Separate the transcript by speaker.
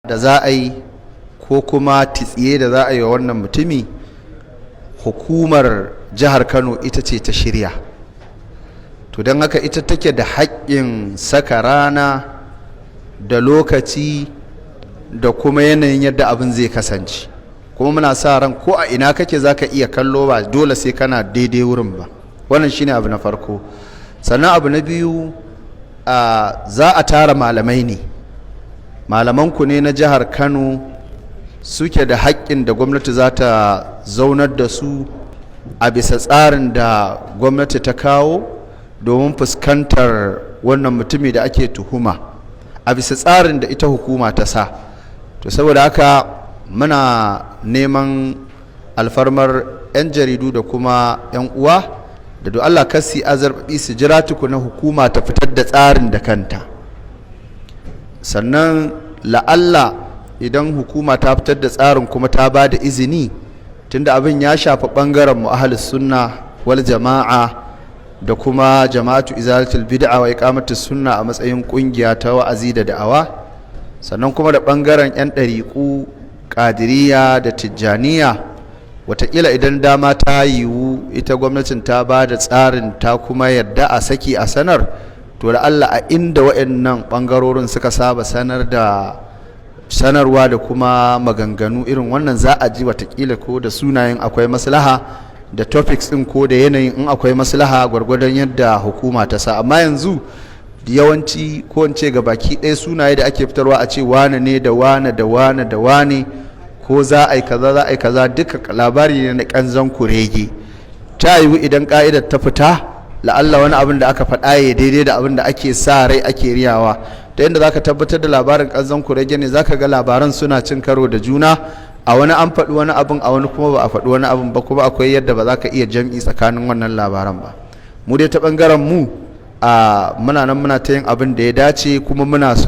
Speaker 1: Da za a yi ko kuma titsiye da za a yi wa wannan mutumi, hukumar jihar Kano ita ce ta shirya. To don haka ita take da haƙƙin saka rana da lokaci da kuma yanayin yadda abin zai kasance. Kuma muna sa ran ko a ina kake za ka iya kallo, ba dole sai kana daidai wurin ba. Wannan shine abu na farko. Sannan abu na biyu, za a tara malamai ne. Malamanku ne na jihar Kano suke da haƙƙin da gwamnati za ta zaunar da su a bisa tsarin da gwamnati ta kawo domin fuskantar wannan mutumi da ake tuhuma, a bisa tsarin da ita hukuma ta sa. To saboda haka muna neman alfarmar 'yan jaridu da kuma 'yan uwa da do Allah kar su azarbabi, su jira tukuna hukuma ta fitar da tsarin da kanta. Sannan la'alla idan hukuma ta fitar da tsarin kuma ta ba da izini, tunda abin ya shafi bangaren mu ahlus sunna wal jama'a da kuma Jama'atu Izalatul Bid'a wa Iqamatus Sunna a matsayin kungiya ta wa'azi da da'awa, sannan kuma da bangaren 'yan ɗariƙu Ƙadiriya da Tijjaniya, watakila idan dama ta yiwu, ita gwamnatin ta ba da tsarin ta kuma yadda a saki a sanar, to da Allah a inda waɗannan ɓangarorin suka saba sanar da sanarwa da kuma maganganu irin wannan, za a ji watakila ko da sunayen akwai maslaha, da topics ɗin ko da yanayin in akwai maslaha, gwargwadon yadda hukuma ta sa. Amma yanzu yawanci, ko in ce ga baki ɗaya, sunaye da ake fitarwa a ce wane ne da wane da wane da wane, ko za a yi kaza, za a yi kaza, duka labari ne na ƙanzon kurege. Ta yiwu idan ka'idar ta fita, la'alla wani abin da aka faɗa ya daidai da abin da ake sa rai ake riyawa. Ta yadda zaka tabbatar da labarin ƙanzon kurege ne, zaka ga labaran suna cin karo da juna. A wani an faɗi wani abin, a wani kuma ba a faɗi wani abin ba, kuma akwai yadda ba za ka iya jam'i tsakanin wannan labaran ba. Mu dai ta ɓangaren mu, a muna nan muna ta yin abin da ya dace, kuma muna